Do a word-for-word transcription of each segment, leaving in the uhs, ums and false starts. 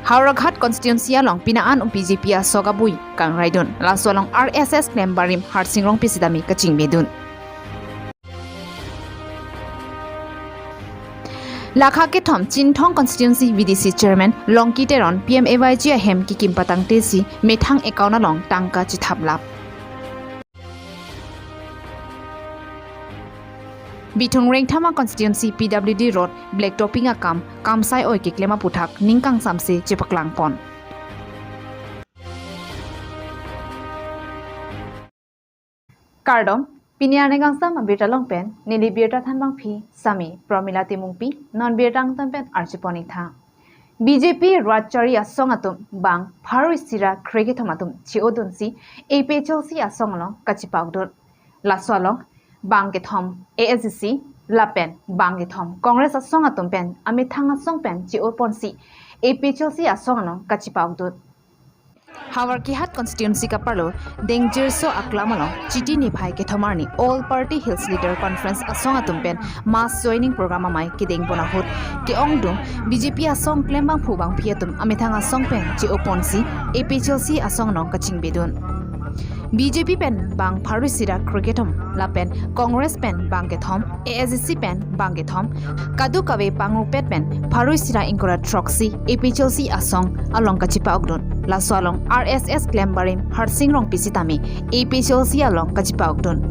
Howraghat constituency along pini an-o B J P asok abui kangraidun. Laso along R S S klem barim Harsing Rongpi sitame kachingbedun. Lakha kethom Chinthong constituency V D C chairman Longki Teron P M A Y G ahem kikim patangtesi methang account along tangka chithaplap. Bithung Rengthama constituency P W D road black topping akam kamsai oi keklem aputhak ning kangsamse chepaklangpon. Kardom, pini arni kangsam abirta along pen neli birta thanbangpi sami Promila Timungpi, non birta angtan pen archipon itha. B J P rat chari asong atum bang pharo isi ra krekethom atum chi-odunsi A P H L C asong along kachipaokdun. Laso along bang kethom A S D C lapen bang kethom Congress asong atum pen amethang asong pen chi-oponsi A P H L C asong along kachipaokdun. Howraghat constituency kaparlo Dengjirso aklam along Chiti niphai kethom arni All Party Hills Leader Conference asong atum pen mass joining program amei kedengpon ahut ke-ongdung B J P asong klembangphu bangphi atum amethang asong pen chi-oponsi A P H L C asong along kachingbedun. B J P pen bang pharo isi ra krekethom lapen Congress pen bang kethom, A S D C pen bang kethom, kadokave pangrupet pen pharo isi ra ingkoi ra throksi A P H L C asong along kachipaokdun. Laso along R S S klem barim Harsing Rongpi sitame A P H L C along kachipaokdun.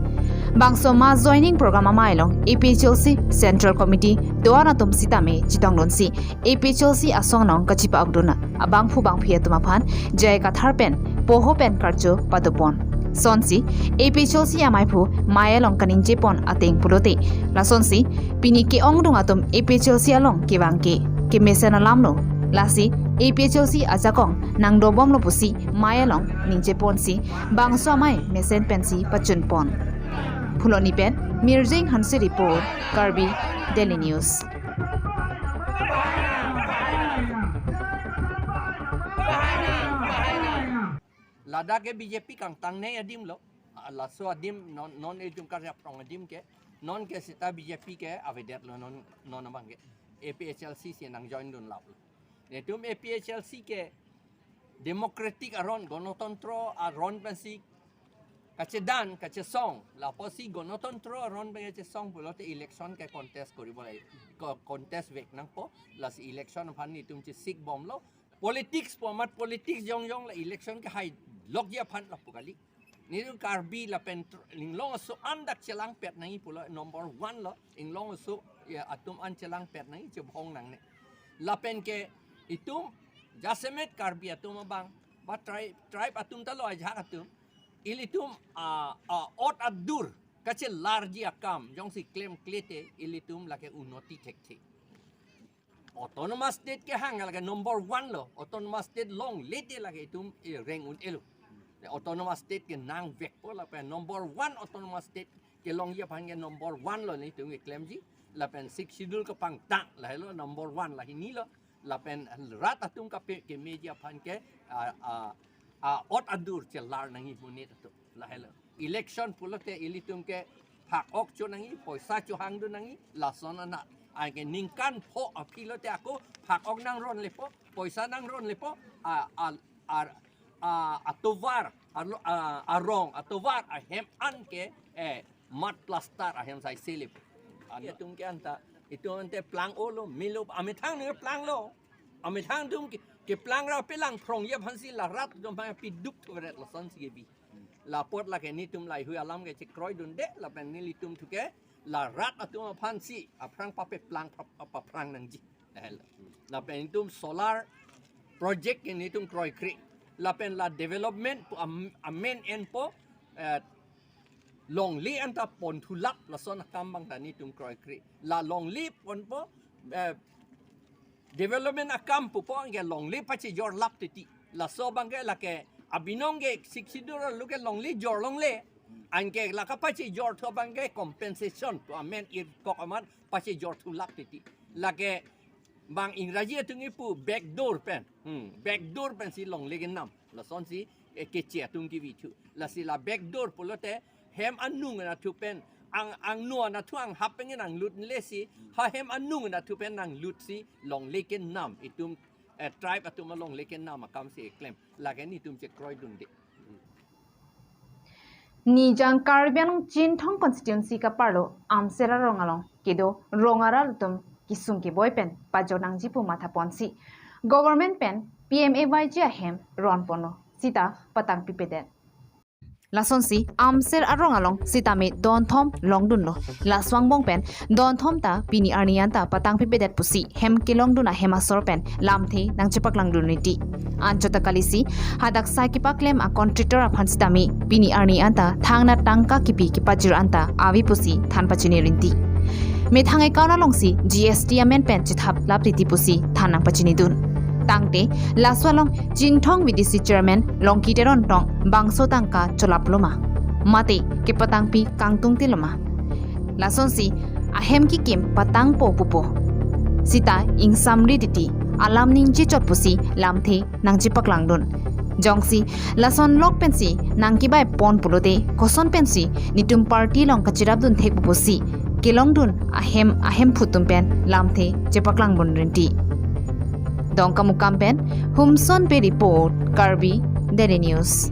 Bangso mass joining program amei along A P H L C Central Committee do-an atum sitame chetongdunsi A P H L C asong along kachipaokdun abangphu bangphi atum aphan J I Kathar pen poho pen karcho padopon. Lasonsi A P H L C ameiphu mei along kaningjepon ateng pulote, lasonsi pini ke-ongdung atum A P H L C along kevang ke kemesen alamlo. Lasi A P H L C ajakong nangdobomlo pusi mei along ningjeponsi bangso amei mesen pensi pachunpon. Phuloni pen Mirjeng Hanse report, Karbi Daily News. Ladak ke B J P kangtangnei adim lo. Ah, laso adim non non ejung karya prong adim ke non ke sita B J P ke avedetlo non non abang ke A P H L C si nangjoindun laplo. Netum A P H L C ke democratic aron, gonotontro aron pensi kachedan kachesong, lapusi gonotontro aron pen kachesong pulote election ke contest koribo lai, ko- contest vek nangpo, lasi election aphan netum chesik bomlo. Politics pu amat politics jongjong la election ke hailokji aphan lapu kali. Netum Karbi lapen tr- inglong aso an dak chelangpet nangji pulo number one lo, inglong aso ya atum an chelangpet nangji, chebhong nangne. Lapen ke itum jasemet Karbi atum abang, ba tribe, tribe atum ta lo ajak atum. Ilitum a, a ot adur kachelarji akam jongsi klemkle te ilitum lake unnoti thekthe. Autonomous state kehang lake number one lo, autonomous state longle te lake itum eh, reng un-elo. Autonomous state ke nangvekpo lapen number one autonomous state kelongji aphan ke number one lo netum keklemji. Lapen Sixth Schedule kepangtang lahelo number one, la hini lo. Lapen rat atum kape kemeji aphan ke a, a, a ot adur chelar nangji monit atum, lahelo. Election pulote ilitum ke phak-ok cho nangji, poisa chohangdun nangji, lason anat. Anke ningkan pho aphi lote ako phak-ok nangron lepo, poisa nangron lepo, a, a, a, a, atovar, a, a, arong, atovar ahem an ke eh, mud plaster ahem sai se lepo. Ane itum ke anta, itum ante plang-olo, melo, amethang nung planglo. Amethang atum ke, keplang ra pelang phrongji aphansi la rat atum aphan pidup thuret lasonsi kebi. Lapot lake netum laheihui alam ke chekroidunde, lapen nelitum thu ke la rat atum aphansi aphrang papeplang pap- paphrang nangji. Lahelo. Lapen itum solar project ke netum kroikre. Lapen la development pu am- amen enpo eh, longle anta ponthulap lason akam abang ta netum kroikre. La longle ponpo eh, development akam pupo anke longle pachejorlap titi. Laso abang ke lake abinong ke Sixth Schedule lo ke longle jor longle. Anke la kapachejorthu abang ke compensation pu amen irkok amat pachejorthulap titi. Lake bang Ingraji atum kipu backdoor pen. Hmm, backdoor pensi longle kenam. Lasonsi eh, keche atum kevithu. Lasi la backdoor pulote hem anung anatthu pen ang angno anatthu anghap pen nanglut lesi ha hem anung anatthu pen nanglutsi longle kenam itum Eh, tribe atum alongle kenam akam si eklem. Lake netum chekroidunde. Nijang Karbi Anglong Chinthong constituency kaparlo Amser arong along kedo rong arat atum kesung keboi pen pajok nangji pu mathaponsi government pen P M A Y G ahem ronponlo sita patangpipedet. Lasonsi Amser arong along sitame donthom longdunlo. Laso angbong pen donthom ta pini arni anta patangpipedet pusi hem kelongdun ahem asor pen lamthe nangchepaklangdun rinti. Anchot ta kalisi hadak sai kepaklem a contractor aphan sitame pini arni anta thangnat tangka kipi kepajir anta ave pusi than pachini rinti. Methang account alongsi G S T amen pen chethap lap riti pusi than nangpachinidun. Tangte laso along Chinthong V D C chairman Longki Teron tong bangso tangka cholaplo ma, mate kepatangpi kangtungtilo ma. Lasonsi ahem kekim patangpo pupo. Sita ingsamri titi alam ningje chot pusi lamthe nangchepaklangdun. Jongsi lason lok pensi nangkebai pon pulote koson pensi netum party along kachirapdun thek pusi kelongdun ahem ahem phutum pen lamthe chepaklangbun rinti. Dongkamukam pen Humson Bey report, Karbi Daily News.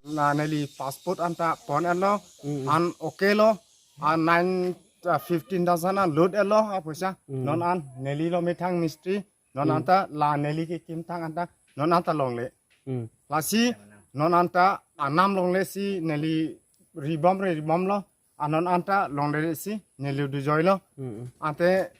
Na neli passport anta pon-etlo, Mm. an okay lo, an nine, uh, fifteen thousand an lut-etlo, a poisa. Mm. Non an neli lo methang mistri, non Mm. anta la neli kekim thang anta, non anta longle. Mm. Lasi, non anta anam longle si neli ribom re ribom lo, anon anta longle si neli dujoilo. Mm. Ante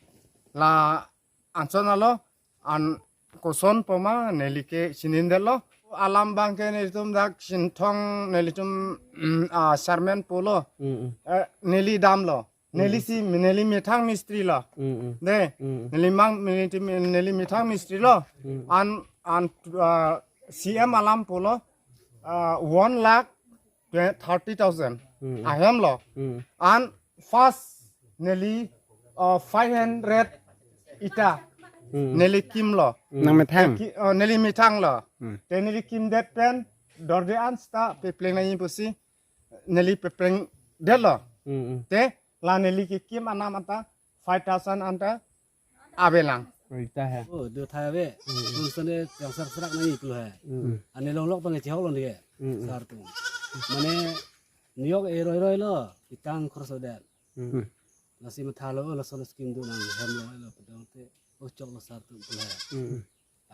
la anson alo, an koson poma neli ke sinindetlo. Alam abang ke nelitum dak Chinthong nelitum, mm, ah, chairman pulo. Mm, mm. Eh, neli damlo. Neli Mm. si, neli methang mistri lo. Mm, mm. De, Mm. neli mang, neli, neli methang mistri lo. Mm. An, an, ah, C M alam pulo, ah, one lakh thirty thousand. Mm. Ahem lo. Mm. An first neli, uh, five hundred ita Mm. neli kimlo. Mm. Nang methang. Ki-, uh, neli methang lo. Mm. Te neli kimdet pen dorde an sita pepleng nangji pusi neli peplengdetlo. Mm, mm. Te la neli kekim anam anta five thousand anta avelang. Oh, ita he. Oh, do thai ave. Mm, mm. Tum sene yang serak-serak nangji pulo he. Mm, mm. Ane longlok tong chihok lon dia. Mm, mm. Sar tum. Mane New York e roi roi lo, itang khorso dan. Mm. Lasi mathalo, oh, lason scheme do nang hem lo, lo pedong te, oh, choklo sar tum pulo he. Mm.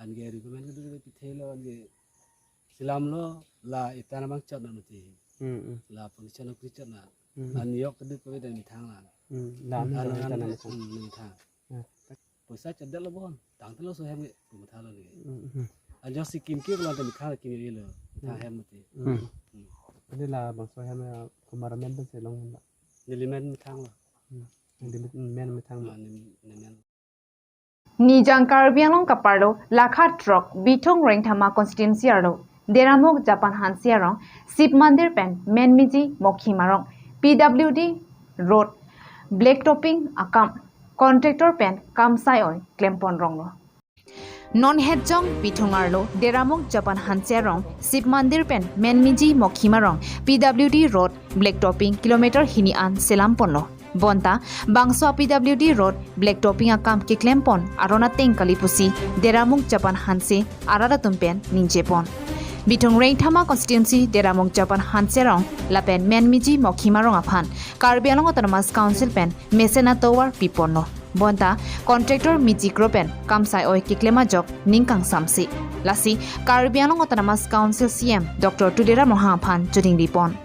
An ke recommend kedo kedo pithe lo, an ke selamlo, la itana bang chot na mati. Mm, mm. La pon chot na kri chot na. Mm. An yok kedo kedo dan methang la. Mm. La An methang, an methang, methang. Mm, methang. Ya. Poisa chot det lo bon, tangte laso hem ke, pu mathalo ni. Mm, mm. An jongsi kim ke lo, ante methang kim ye lo, methang Mm. hem mati. Mm. Mm. Jadi la bangso hem ya, komat amen pensi long hem ba. Neli men methang lo. Mm. Neli men methang lo. Ah, neli, neli men. Nijang Karbi Anglong kaparlo lakha throk Bithung Rengthama constituency arlo Deramuk Japan Hanse arong Shiv Mandir pen Menmiji Mokhim arong P W D road black topping akam contractor pen kam sai-oi klempon ronglo. Non hetjong Bithung arlo Deramuk Japan Hanse arong Shiv Mandir pen Menmiji Mokhim arong P W D road black topping kilometer hini an selamponlo. Bonta bangso a P W D road black topping akam keklempon aron ateng kali pusi Deramuk Japan Hanse arat atum pen ningjepon. Bithung Rengthama constituency Deramuk Japan Hanse arong lapen Menmiji Mokhim arong aphan Karbi Anglong Autonomous Council pen mesen atovar piponlo. Bonta contractor Miji Kro pen kam sai-oi keklem ajok ning kangsamse. Lasi Karbi Anglong Autonomous Council C M Doctor Tuliram Ronghang aphan choding ripon.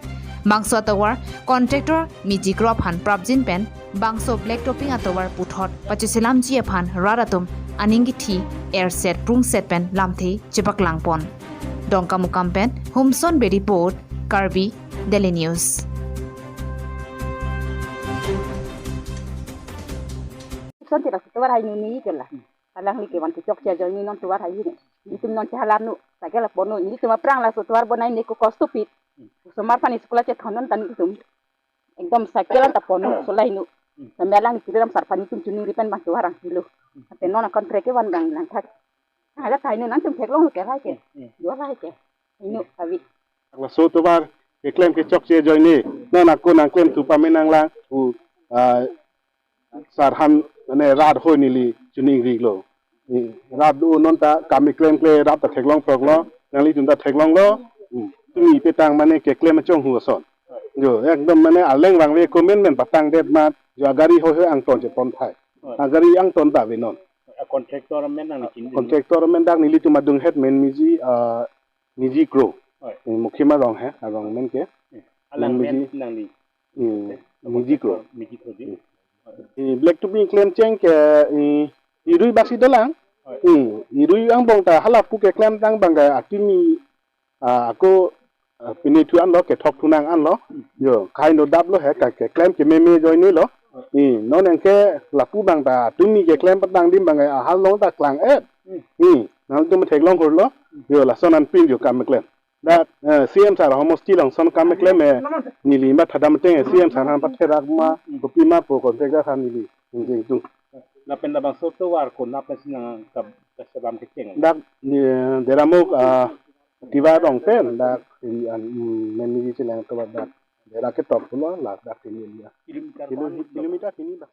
Bangso atovar contractor Miji Kro aphan prapjin pen bangso black topping atovar puthot pacheselamji aphan rat atum aning kithi erset prungset pen lamthe chepaklangpon. Dongkamukam pen Humson Bey report, Karbi Daily News. Son tidak setuar hai nuni ke lah. Alang ni ke wan kechok sia joi ni non tuar hai ni. Itum non chahalar nu. Sakel ponu. Itum aphrang laso tuar bonai ni ko kos tupit. Somar pani sekolah chet honon tani itum. Ekdom sakel anta ponu solai nu. Sambil alang ni kiram sar pani itum chunuri pen bang tuar ang kilo. Ante non akon trek ke wan bang lang thak. Ada thai nu nang tum theklong ke rai ke. Dua rai ke. Inu avi. Laso tovar keklem kechok sia joi ni. Non ako nangklem tu pamenang lang. U, ah, Sar han mane rat hoi neli chuningri lo. Ni rat do non ta kam keklem kle rat ta theklong prok lo. Nanglitum ta theklong lo. Hmm. Tumi petang mane keklem achong hu ason. Jo, ekdom mane aleng vangve comment men patang det mat. Jo agari hoi hoi angton chepon thai. Agari angton ta ave non. A contractor amen nangli chin. Contractor amen dak nelitum adung het men miji, ah, Niji Kro. Oi. Eh, Mukhima rong he, arong men ke. Eh, alang men men miji. Nangli. Hmm, Niji Kro. Niji Kro di. Hmm. Oi. Eh, black to pink klem cheng ke, eh, irui basi dolang. Oi. Hmm, irui angbong ta hala pu keklem tang bang ke atumi, ah, ako, ah, pini thu anlo, kethok thunang anlo. Hmm. Jo, khai no dap lo he, ka keklem kememe joine lo. Oi. Hmm, non yang ke lapu bang ta atumi keklem patang dim bang ke ahal long ta klang et. Hmm. Hmm, nangtum theklong hor lo. Jo, lason anpin jo kam keklem. Dak, eh, C M sar homosti along son kam keklem, eh, neli ma thadam teng, eh, C M sar han patherak ma, kopi ma po contractor han neli, jeng jeng tung. Lapen labangso tovar konat pensi nang kap kaselam kecheng. Dak, eh, Deramuk, ah, Tiwa rong pen, dak, neli an, mm, men neli cheleng tovar dak. Dera ketok pulo, lak dak neli ya. Kilometer Kilo-, berapa? Kilometer kini dak.